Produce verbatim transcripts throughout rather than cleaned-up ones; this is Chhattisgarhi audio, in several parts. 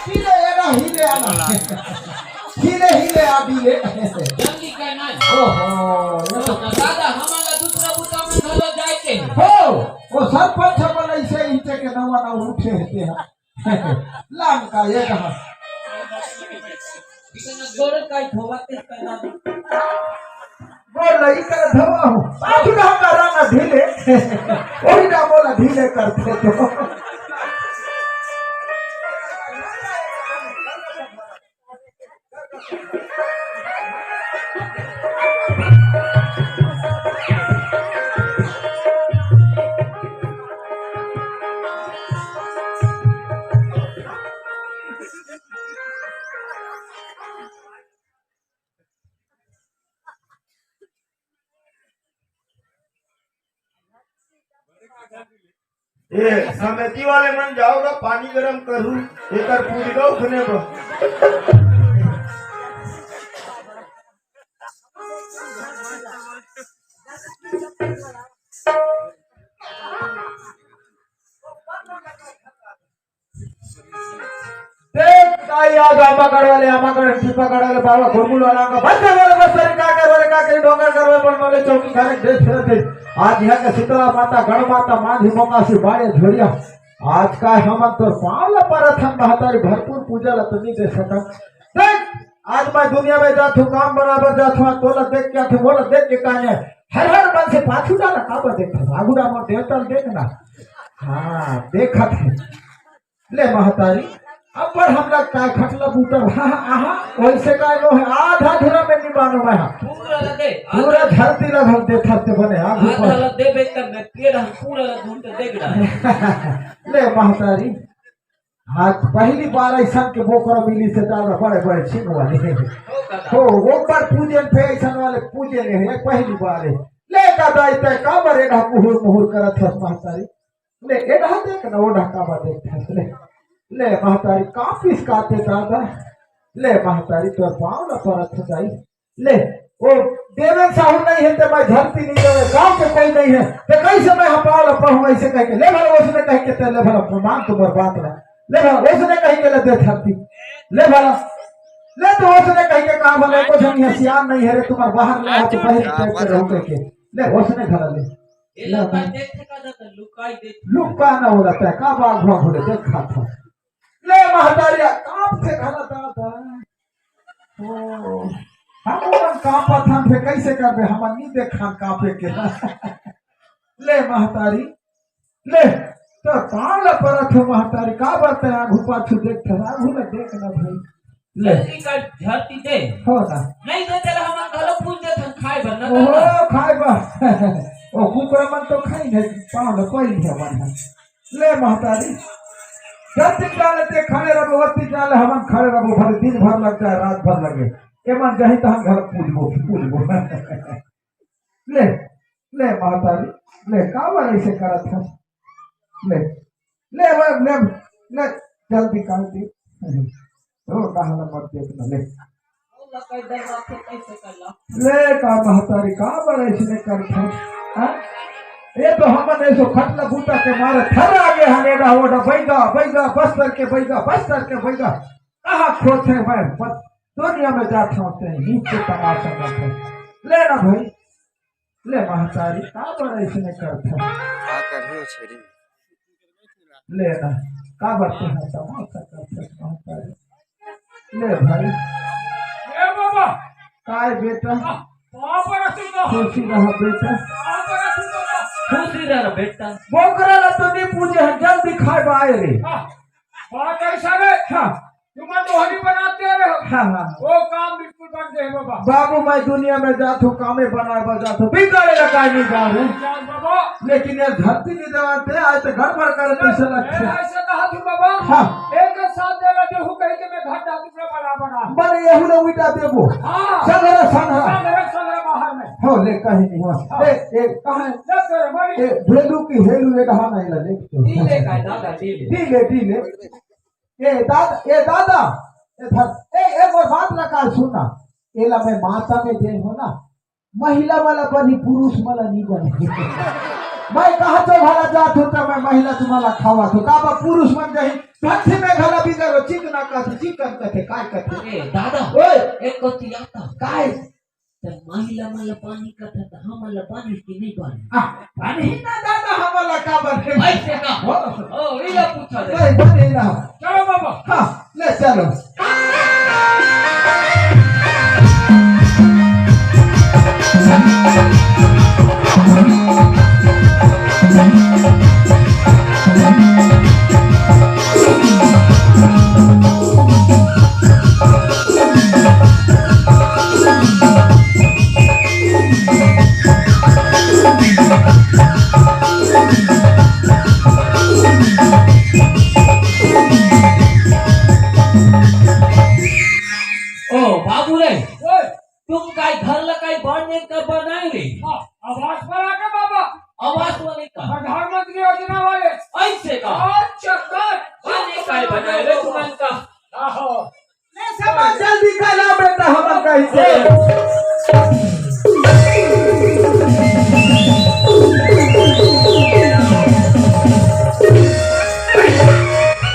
हिले, एला हिले आना। हिले, हिले आ डीले। जल्दी कर ना। ओहो, ये तो दादा, हमन ला दूसरा बुता में घलो जाए के हे। हो, वो सरपंच हमन ऐसे ही के नवा ना उठे हे ते हा। लंका ये कहा। इतना गोड़ का ही धोवा ते पैदा। बोल, ई कर धवा हो। बाबू ना हमारा ना ढीले। वही ना बोला ढीले करते तो। ए, समिति वाले मन जाओ गा, पानी गरम करू, एकर पूरी गा उखने बर। देख, का याद आमा गढ़ वाले, आमा गढ़, टीपा गढ़ वाले, बाबा घुरमुल वाला का, बस वाले, बस वाले, का कर वाले, का कर, डोंगर कर वाले, बन वाले, चौकी खाने, देख, देख, देख। आज यहाँ के शीतला माता, गढ़ माता, मांझी मोकासी, बाड़े, झोड़िया। आज का हमन तोर पाँव ला परत हन, महतारी, भरपूर पूजा ला तो नहीं दे सकन। देख, आज मैं दुनिया में जात हूँ, काम बराबर जात हूँ, तोला देख के आत हूँ, मोला देख के काहे है? हर हर मन से पाछू डाला, काबर देखत हस? आगू डाला, मोर देवता ल देख ना। हाँ, देखत हे। ले महतारी, अब पर हम लोग का खटला बूता, हाँ, हाँ, आहा, वैसे काय नो है, आधा धुरा में नहीं मानो मैं, हाँ। पूरा ला दे, पूरा आधा धरती ला हम देखत ते बने, आगू आधा पर। ला दे बेटा, मैं पेड़ हम पूरा ला घूम के देख रहा। ले महतारी, आज पहली बार ऐसा के बोकरा मिली से दादा बड़े बड़े छींग वाले। हो दादा। हो, वो पर पूजन थे ऐसा वाले पूजे नहीं है, पहली बार है। ले दादा, इतना काबर एडा कुहुर मुहुर करत हस महतारी। ले, एडा देख ना, ओडा काबर देखत हस ले। ले, महतारी, का पिसकाते दादा। ले, महतारी, तोर पाँव ला परत हस दाई। ले, ओ देवेन साहू नहीं है, ते मैं धरती नहीं देवे, गांव के कोई नहीं है, ते कैसे मैं हपाल पाऊँ ऐसे कह के, ले भला, उसने कह के, ते ले भला, मान तुम्हार बात ना, ले भला, उसने कह के, ले दे धरती, ले भला, ले तो उसने कह के, कहा भला, को जन ये सियान नहीं है रे, तुम्हार बाहर ले, आज बाहर टाइप के रहो कह के, ले, उसने भला ले। ये ले, लोग मैं का देख थका जाता, लुकाई देख। लुका ना हो रहा है, का बाल भोग हो रहे, देख खाता। ले महतारिया, काम से घला दादा। ओ, हम मन कांपत हन, फेर कैसे करबे? हमन नी देखन कांपे के। ले महतारी, ले, तो पाँव ला परत हो महतारी, काबर ते आगू पाछू देखत हस, आगू ला देख ना भाई। ले। जल्दी कर, झरती दे। हो ना। नहीं तो तेला हमन घलो पूछ देत हन खाए बर ना ओहो, दादा। खाए बर। ओ कुकरा मन तो खाई नहीं, पाँव ला कोई नहीं हवन है। ले महतारी, जब तक जाने ते खड़े रहो, वब तक जाने हमन खड़े रहो, भले दिन भर लग जाए, रात भर लगे, एमन जही तहन घर पूजबो, पूजबो। ले, ले महतारी, ले, काबर ऐसे करत हस? ले, ले, ले, ले, ले, जल्दी कर दे। तो कहला मत देख ना, ले। ले का महतारी, काबर ऐसने करत हस? हाँ? ये तो हमन ऐसो खटला बूता के मारे थर्रा गे हन, एडा ओडा, बैगा, बैगा, बस्तर के बैगा, बस्तर के बैगा। कहाँ खोथे मैं? बस दुनिया में जात हूँ ते नीचे तमाशा करत हस। ले ना भाई, ले महतारी, काबर ऐसने करत हस? का करही ओ छेरी? ले ना, काबर ते हा तमाशा करत हस महतारी? ले भाई। ए बाबा। काय बेटा? आ, बाबा रखी तो। खुशी रहा बेटा। बाबा रखी तो। खुशी रहा बेटा। बोकरा ला तो नहीं पूजे हैं, जल्दी खाए बाए रे। हाँ, बात ऐसा है। हाँ। तुम मोहनी बनाते रहे हो। हाँ, हाँ। वो काम बिल्कुल बन गए बाबा। बाबू, मैं दुनिया में जात हूँ, कामे बनाए बर जात हूँ, बिगाड़े ला काहे नहीं जा रहे? जान बाबा। लेकिन ये धरती नहीं देवाते, आज तो गड़बड़ करे, कैसे लगते? ऐसे कहा तू बाबा। हाँ। एक साथ देगा जो हूँ कहीं के मैं घर डाल दूंगा बड़ा बड़ा। बने यहू ला उइटा देबो। हाँ। संघरा, संघरा। संघरा, संघरा बाहर में। हो, ले, कहीं नहीं हुआ। हाँ। ए, ए, कहाँ है? ले, तेरे बड़ी। ए, भेलू की हेलू, ये कहाँ नहीं ला, देख तो। डी ले का दादा, डी ले। डी ले, डी ले। ए दादा, ए दादा, ए धर, ए, ए मोर बात ला काल सुन ना। एला मैं माता में दे हो ना, महिला वाला बनी, पुरुष वाला नहीं बनी। मैं कहा तो भला जात हो तो मैं महिला तुम्हारा खावा तो का बा पुरुष मन जाही, धरती में घला बिगर चिकना का काय कथे? ए, दादा, ओए! एक कोती आता। काय? त महिला मन ला पानी कथे, त हमन ला पानी कि नहीं पानी? आ, पानी ना दादा, हमन ला का बने? ऐसे का? हो। ओ, इला पूछा दे। नहीं, बने ना। चलो बाबा। हाँ, ले चलो। ओ बाबू रे, ओए। तुम काय घर ला काय बांधने का बनाए रे? हाँ, आवास वाला का बाबा। आवास वाले का? प्रधानमंत्री योजना वाले। ऐसे का? अच्छा, कर। बांधने काय बनाए रे तुमन का? आहो। ले सामान जल्दी कर ला बेटा, हमर कहीं से।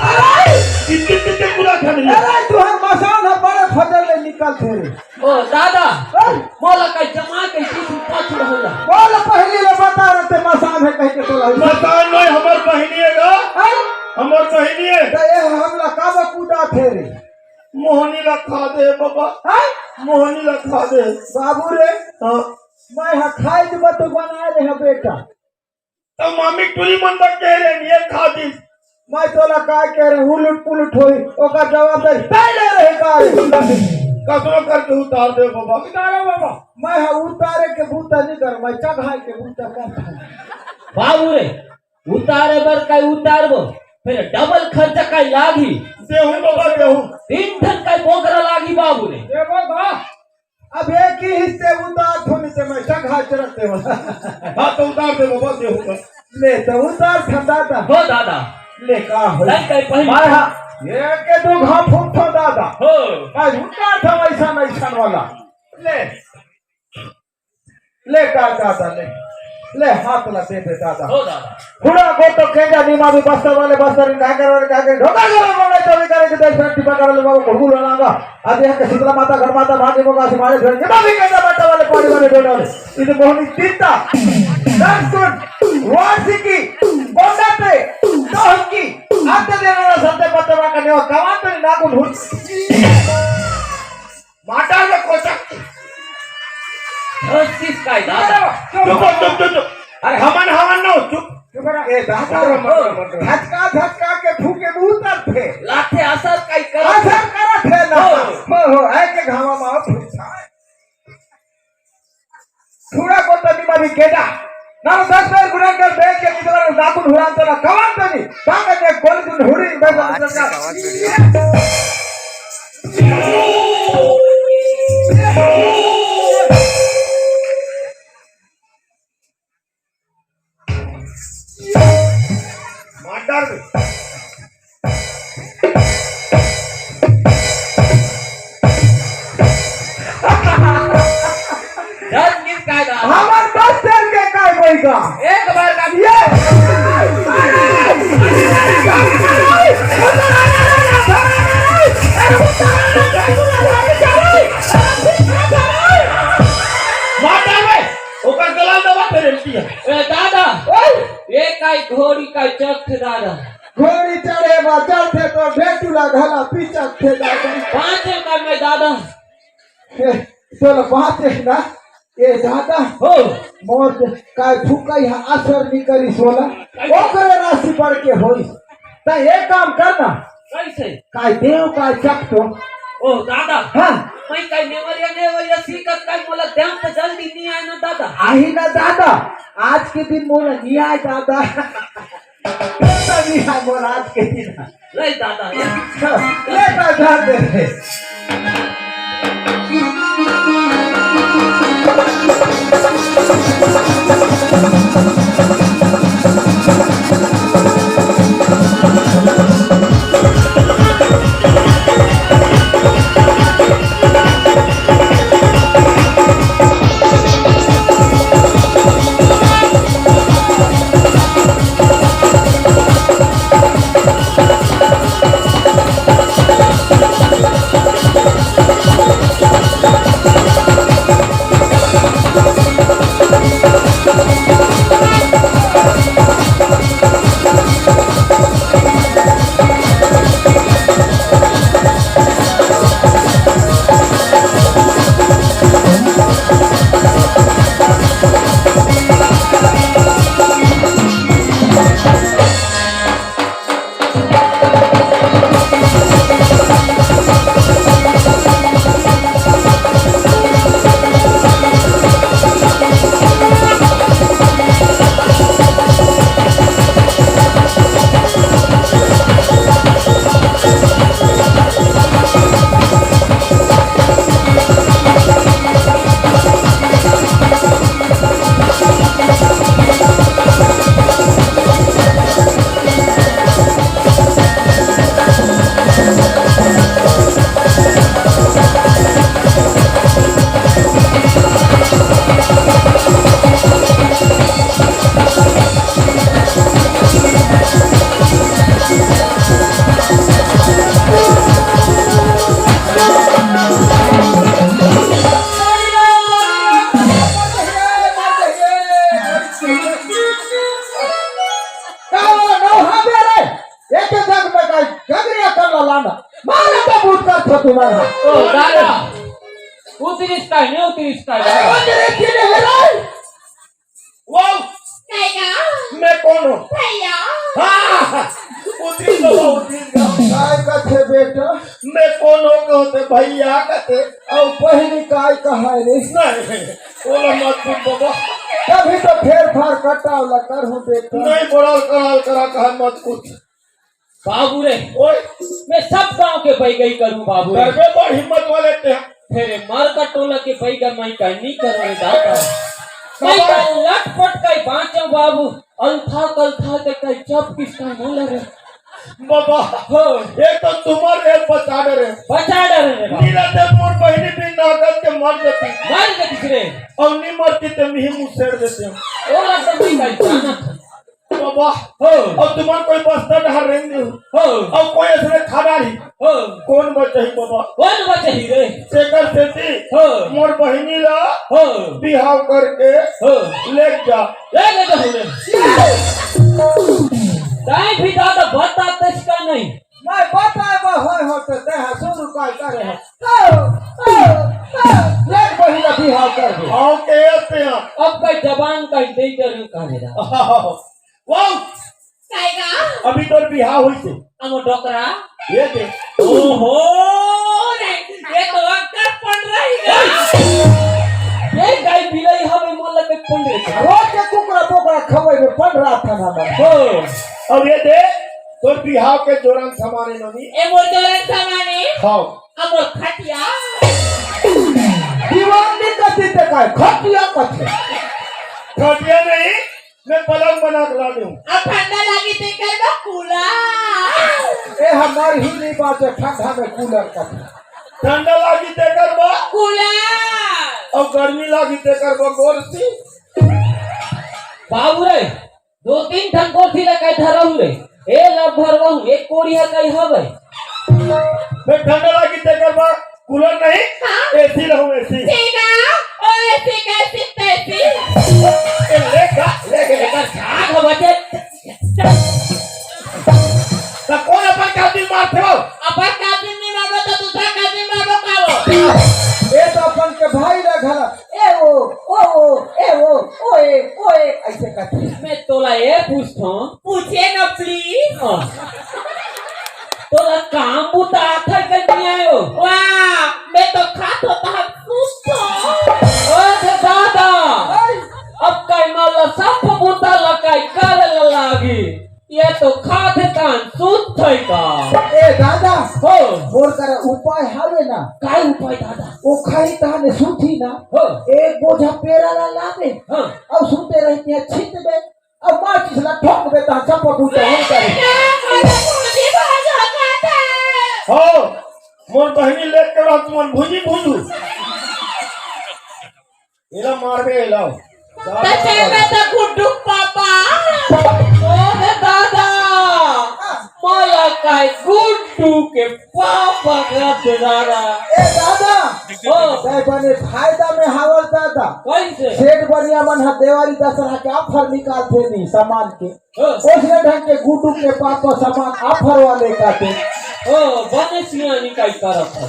अरे! इतने, इतने पूरा घर में। अरे, तुहर मसान ह बड़े फजर ले निकल थे रे। ओ दादा, ओए! मोला कहीं जमा के किसी पाछू होला। बोल, पहली ले बता रहे थे, मसान है कह के तोला। मसान नहीं, हमर बहिनी है ना? हैं? हमर बहिनी है। तो ये हमला काबा कूदा थे रे? मोहनी ला खा दे बाबा। हैं? मोहनी ला खा दे। बाबू रे, हाँ। मैं हा खाए देबा तो बनाए ले हा बेटा। त मामी टूरी मन तक कह रहे, "ये खा दी।" मैं तोला काय कह रहे, उलट पुलट होई, ओकर जवाबदारी तय ले रहे का रे? कसरो करके उतार दे बाबा। उतारो बाबा। मैं हा उतारे के बूता नहीं कर, मैं चघाए के बूता कर। बाबू रे, उतारे बर काय उतारबो, फिर डबल खर्चा काय लागही। देहूं बाबा, देहूं। तीन ठन काय बोकरा लागही बाबू रे। देबो बा। अब एक ही हिस्से उतार थोड़ी से मैं चघा चरते वाला। हाँ, तो उतार दे बाबा, देहूं का। ले, तो उतार ठंडा था। हो दादा। ले, का हो? नहीं, कहीं पहले मार हाँ। ये के दो घाव फूट था दादा। हो। आज उतार था वैसा नहीं छन वाला। ले। ले का दादा, ले। ले हाथ ला दे दे दादा। हो दादा। हुड़ा को तो केजा नीमा भी बस्तर वाले बस्तर इन घाघर वाले घाघर ढोका वाले वाले तो भी करे के देश में टिपा कर ले बाबा गुड़गुड़ वाला। आदि यहाँ के शीतला माता, गढ़ माता, भाग्य को काशी मारे ढोल। नीमा भी केजा बाटा वाले पानी वाले ढोल वाले। इधर मोहनी तीता। दस गुण। वार्षिकी। बोंडा पे। दोहकी। आते देना सत्य पत्ते मा करने और कमान तो ना को ढूंढ। माटा में कोचक। कोशिश का ही दादा। चुप, चुप, चुप, चुप। अरे हमन, हमन ना हो, चुप। चुप रह। ए, दादा रे, मत, मत, मत। धचका, धचका के फूके मुंह तर थे। लाथे असर का ही कर। असर करत हे ना। हो। हो, हो, ऐ के घामा मा फूटा है। थोड़ा को तनी मारी केटा। ना दस बेर गुणन कर बेच के कितना नाखून हुरान तो ना कवान तनी। ताकत में गोली तुम हुड़ी, मैं आवाज से आवाज भिड़ गया। मार डाल। दस मिनट का है दादा। हमर दस साल के काय कोई का? एक बार का ये। मार डाल बे। ओकर गला दबा के रेलती है। ए दादा, ओए! ए काय घोड़ी काय चक थे दादा। घोड़ी चढ़े मा चढ़थे तो भेटूला घला पिचक थे दादा। पाँच का मैं दादा। ए, चलो पाँच एक ना। ए दादा, हो। मोर काय फुकई हा असर नहीं करी सोला। ओकरे राशि बढ़ के होई। त एक काम करना। कैसे? काय देव काय चक तो। ओ दादा। हाँ। मैं काय नेवरिया नेवरिया सीखत काय मोला देव त जल्दी नहीं आए ना दादा। आही ना दादा। आज के दिन मोला नहीं आए दादा। नहीं आए मोला आज के दिन। ले दादा, ले। हाँ, ले दादा, ले। मारा तो बूट कर था तुम्हारा। ओ दादा, उतरिस का नहीं, उतरिस का अरे, दादा। उतरिस की नहीं है रे। वो काय का? मैं कौन हूँ? भैया। हाँ, उतरिस का, उतरिस का। काय कथे बेटा? मैं कौन हूँ कहते भैया कहते। अब बहिनी काय कहा है रे? नहीं, बोला मत कुछ बाबा। तभी तो फेर फार कटावला कर हूँ बेटा। नहीं, बड़ाल कराल करा कहा मत कुछ। बाबू रे, ओए। मैं सब गांव के बैगई करूं बाबू रे। करबे बड़ हिम्मत वाले ते। फेरे मार का टोला के बैगा मैं का नहीं करो रे दादा। मैं का लटपट का बांचो बाबू। अलथा कलथा के कई चप किसका न लगे। बाबा, हो। ये तो तुम्हारे बचा डरे। बचा डरे रे बाबू। नीला दे मोर बहिनी भी नागत के मर जाती। मर जाती रे। और नहीं मरती तो मिही मुसेड़ देते हो। और अब तो मैं का जाना था। बाबा, हो। अब तुम्हार कोई बस्ता डहार रहेंगे हो। हो। अब कोई ऐसे खा डाली। हो। कौन बचही बाबा? कौन बचही रे? तेकर सेती हो। मोर बहिनी ला हो। बिहाव करके हो। ले जा। ले, ले जा हमने। ताई भी दादा बता तस का नहीं। मैं बताए बा होय हो तो देहा शुरू काय करे है। हो, हो, हो। ले बहिनी ला बिहाव कर दे। आओ के आते हैं। अब का जबान का दे कर का मेरा। वाह! काय का? अभी तोर बिहाव होइसे। अमो डोकरा। ये दे। ओहो रे, ये तो अक्कर पड़ रही है। ये गाय बिलाई हवे मोला के पड़ रही। रोज के कुकरा पोकरा खवे में पड़ रहा था ना मैं। हो। अब ये दे, तोर बिहाव के जोरन समाने नोनी। ए मोर जोरन समाने। हाँ। अमो खटिया। दीवान नहीं करती ते काय, खटिया कथे। खटिया नहीं, मैं पलंग बना के ला दूं। अब ठंडा लागी ते कर दो कूलर। ए, हमार ही नहीं बात है, ठंडा में कूलर का। ठंडा लागी ते कर बा। कूलर। और गर्मी लागी ते कर बा गोरसी। बाबू रे, दो तीन ठन गोरसी ला कई धरहूं रे। ए ला भरवाहूं, एक कोड़ी हर कई हवे। मैं ठंडा लागी ते कर बा। कूलर नहीं, हाँ। एसी रहूं, एसी। ठीक है, ओ एसी कैसी तैसी। ए, ले गा, ले गा, ले गा। झाग बचे। त कौन अपन कातिल मारथे हो? अपन कातिल नहीं मारबो तो दूसरा कातिल मारबो का हो? ए तो अपन के भाई ला घला, ए ओ, ओ, ओ, ए ओ, ओ ए, ओ ए, ऐसे कहते हैं। मैं तोला ये पूछता हूँ। पूछिए ना please। हाँ। तोला काम बुता आथर के नहीं आयो। वाह, मैं तो खात होता हूँ, सुस्त हूँ। अरे दादा, अब कई माला सब बुता लकाई कर लागी। ये तो खात तान सुस्त है का? ए दादा, हो। मोर कर उपाय हावे ना? काय उपाय दादा? ओ खाई ताने सुती ना? हो। एक बोझा पेरा ला लावे। हाँ। और सुते रहती है छित में। अब माचिस ला ठोक देता, सब बूता हो जाए। हो, मोर बहिनी लेट कर तुमन भुजी भुजू। एला मारबे, एला। बचे में तो गुड्डू पापा। ओ रे दादा, मोला काय गुड्डू के पापा का दादा। ए दादा, ओ। तै बने फायदा में हावल दादा। कैसे? सेठ बनिया मन ह देवारी दसरा के offer निकालथे नी सामान के। हाँ। ओसने ढंग के गुड्डू के पापा सामान offer वाले काटे। ओ, बने सियानी काई करत है।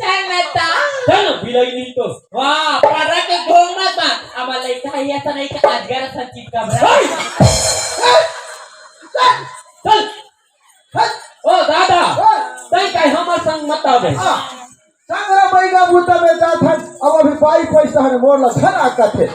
चल ना ता। चल ना, बिलाई नहीं तो। वाह, परा के घूम मत बा। अब लइका है ऐसा नहीं कि अजगर सा चिपका बा। चल। चल। चल। ओ दादा, हाँ। तै काई हमर संग मत आवे। हाँ। संगरा महीना बूता में जात हन, अब अभी बाई पैसा हन मोर ला धन आकत हे।